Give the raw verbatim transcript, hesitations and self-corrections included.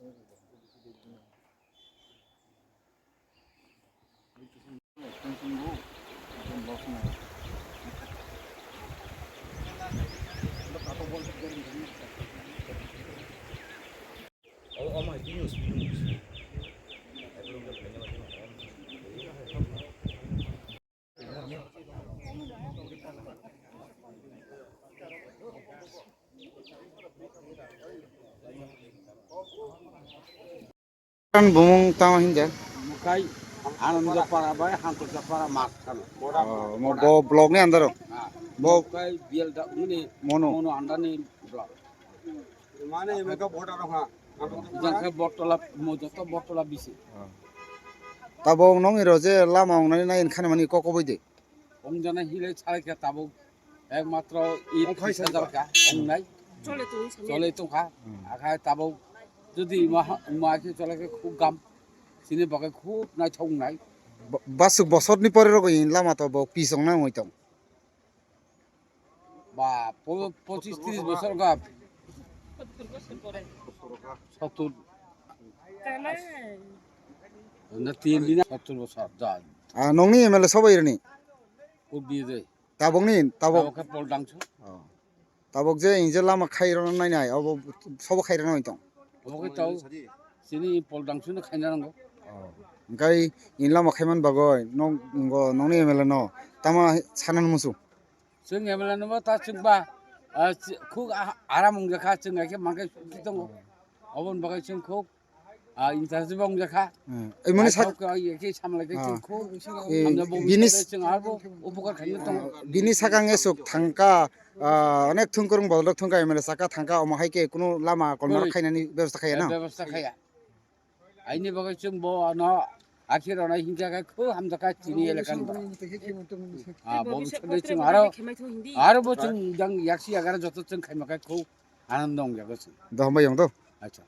Kan bumung tamo hinja? Mukai Ananda Para bai Hankurja Para mas kan. Oh, mo bo block ni andaro. Ah, bo mukai bial da ni mono. Mono anda ni block. Mane meka border ha. Jangka bortola mo joto bortola bisi. Oh. Tabo nong iro je lama ong nai nai khana mani koko boi de. Ong jana hile chai khe tabuk ekmatro it Ong khai pisa sai jar kha, ong nai. Chole tong sa. Chole tong kha. Hmm. Akhai tabuk jodi ma, ma khe chole khe khub gam. Sini bagwi khub naithok nai. Ba-, basuk bosor ni pore rogo in lama to bo pis ong nai oi tong. Ba, po-, pochis tris bosor gap. Sottur. Na tin din sottur bosor, ja. Ah, nongni M L A sobai rani? Ko biye de. Tabokni, tabok. Tabok khe Pol Dangsu. Oh. Tabok je inje lama khairokno nainai, obo sobo khairokno hoi tong. Obo khe tau, sini Pol Dangsu no khaina nango. Oh. Hingkai in lama khaiman bagoi, nong, ngo, nongni M L A no, tama sanan musu. Chwng M L A no ta chwng ba, ah, ch-, khuk ah, aram wngjakha, chwng hai khe mankhe suki tongo. Oboni bagwi chwng khuk, ah, interest bo wngjakha. Hmm. Emoni sak- Naithok khe, ai khe samlai khe Ah. chwng khuk Eh, hamjak bo bini wngkha s- khe chwng arbo upokar khaina tongo. Bini sakang esuk thangka, ah, onek thungkurung bodolok thungka M L A saka thangka, omo hai khe kunu lama kolmar Koi. khainani bebosta khaiya Eh, na? Bebosta khaiya. Aini bagwi chwng bo ano akhe rwnai hinkha khe khub hamjakha chini elakani borok. Ah, bo bwswk de chwng aro, aro bo chwng jang yaksi yagara joto chwng khaima khe khub anando wngjago chwng. Do hambai yong do. Acha.